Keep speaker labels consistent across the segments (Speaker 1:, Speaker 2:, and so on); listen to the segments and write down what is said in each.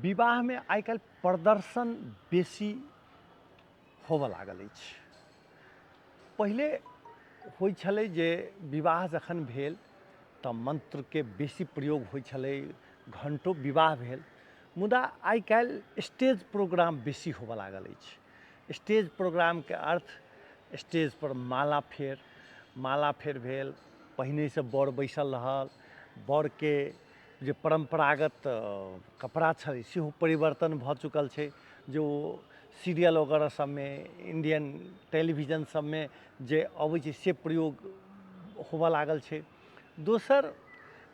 Speaker 1: विवाहमे आइ काल्हि प्रदर्शन बेसी होबऽ लागल अछि। पहिले होइ छलै जे विवाह जखन भेल तऽ मन्त्रके बेसी प्रयोग होइ छलै, घण्टो विवाह भेल। मुदा आइ काल्हि स्टेज प्रोग्राम बेसी होबऽ लागल अछि। स्टेज प्रोग्रामके अर्थ स्टेजपर माला फेर, माला फेर भेल, पहिनहिसँ वर बैसल रहल, वरके जे परम्परागत कपड़ा छलै सेहो परिवर्तन भऽ चुकल छै, जे ओ सीरियल वगैरह सबमे, इण्डियन टेलीविजन सबमे जे अबै छै से प्रयोग होबऽ लागल छै। दोसर,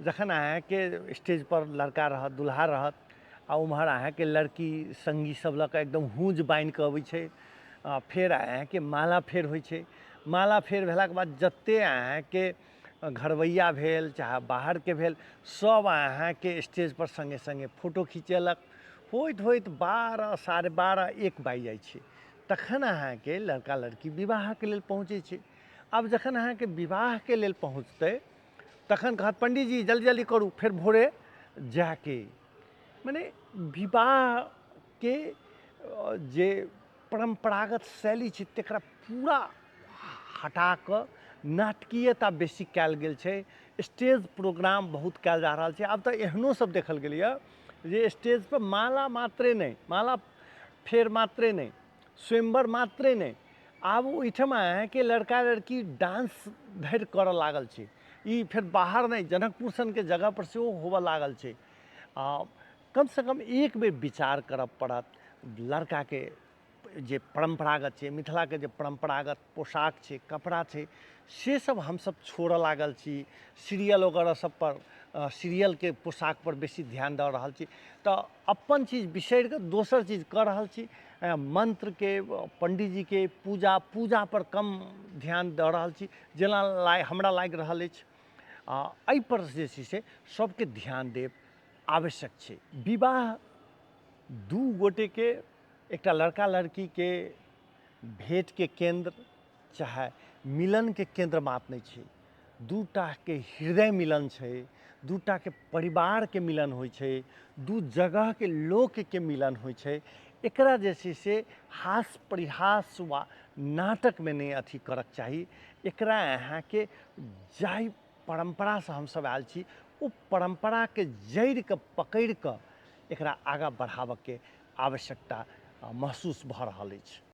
Speaker 1: जखन अहाँके स्टेजपर लड़का रहत, दुल्हा रहत, आओर ओम्हर अहाँके लड़की सङ्गी सब लऽ कऽ एकदम हूज बान्हिकऽ अबै छै, फेर अहाँके माला फेर होइ छै। माला फेर भेलाके बाद जते अहाँके घरबैआ भेल चाहे बाहरके भेल, सब अहाँके स्टेजपर सङ्गे सङ्गे फोटो खिचेलक। होइत होइत 12, 12:30, 1 बाजि जाइ छै, तखन अहाँके लड़का लड़की विवाहके लेल पहुँचै छै। आब जखन अहाँके विवाहके लेल पहुँचतै तखन कहत पण्डीजी जल्दी जल्दी करू, फेर भोरे जायके। मने विवाहके जे परम्परागत शैली छै तकरा पूरा हटा कऽ नाटकीयता बेसी कयल गेल छै। स्टेज प्रोग्राम बहुत कयल जा रहल छै। आब तऽ एहनो सब देखल गेलैए जे स्टेजपर माला मात्रे नहि, माला फेर मात्रे नहि, स्वयंवर मात्रे नहि, आब ओहिठमा अहाँके लड़का लड़की डांस धरि करऽ लागल छै। ई फेर बाहर नहि, जनकपुर सनके जगहपर सेहो होबऽ लागल छै। आ कमसँ कम एक बेर विचार करऽ पड़त लड़काके जे परम्परागत छै, मिथिलाके जे परम्परागत पोशाक छै, कपड़ा छै, से सब हमसब छोड़ऽ लागल छी। सीरियल वगैरह सबपर, सीरियलके पोशाकपर बेसी ध्यान दऽ रहल छी, तऽ अपन चीज बिसरिकऽ दोसर चीज कऽ रहल छी। मन्त्रके, पण्डीजीके पूजा, पूजापर कम ध्यान दऽ रहल छी जेना हमरा लागि रहल अछि। आओर एहिपर जे छै से सबके ध्यान देब आवश्यक छै। विवाह दू गोटेके, एकटा लड़का लड़कीके भेँटके केन्द्र चाहे मिलनके केन्द्र मात्र नहि छै, दूटाके हृदय मिलन छै, दूटाके परिवारके मिलन होइ छै, दू जगहके लोकके मिलन होइ छै। एकरा जे छै से हास परिहास वा नाटकमे नहि अथी करऽके चाही। एकरा अहाँके जाहि परम्परासँ हमसब आयल छी ओ परम्पराके जड़िके पकड़िकऽ एकरा आगाँ बढ़ाबऽके आवश्यकता महसूस भऽ रहल अछि।